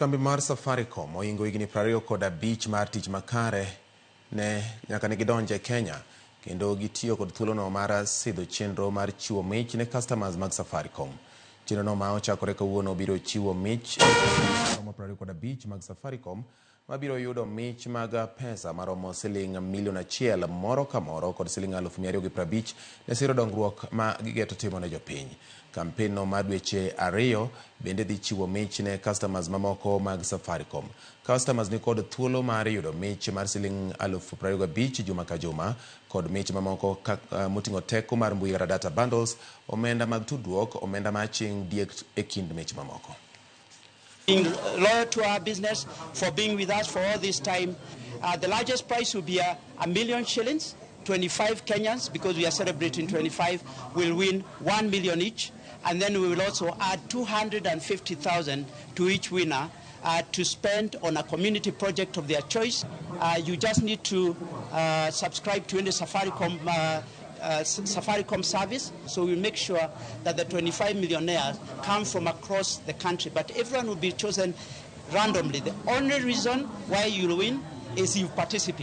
Kambi mar Safaricom ohingo higni 25 mar tich makare ne nyaka ne gidonje Kenya kendo gitiyo kod thuolono mar sidho chenro mar chiwo mich ne customers mag Safaricom. Chenro no ma ochakore kawuono biro chiwo mich maromo 25 mag Safaricom mabiro yudo mich mag pesa maromo siling milion 1 moro ka moro kod siling 250,000 ne siro dongruok ma gigeto timo ne jopiny. Kampen no mar dweche 2 bende dhi chiwo mich ne customers mamoko mag Safaricom. Customers ni kod thuolo mar yudo mich mar siling 25,000 juma ka juma kod mich mamoko moting'o teko mar mbui kata data bundles, omenda mag tudruok, omenda mar aching' diek e kind mich mamoko. Being loyal to our business, for being with us for all this time. The largest prize will be 1 million shillings. 25 Kenyans, because we are celebrating 25, will win 1 million each. And then we will also add 250,000 to each winner to spend on a community project of their choice. You just need to subscribe to any Safaricom service. So we make sure that the 25 millionaires come from across the country, but everyone will be chosen randomly. The only reason why you'll win is you participate.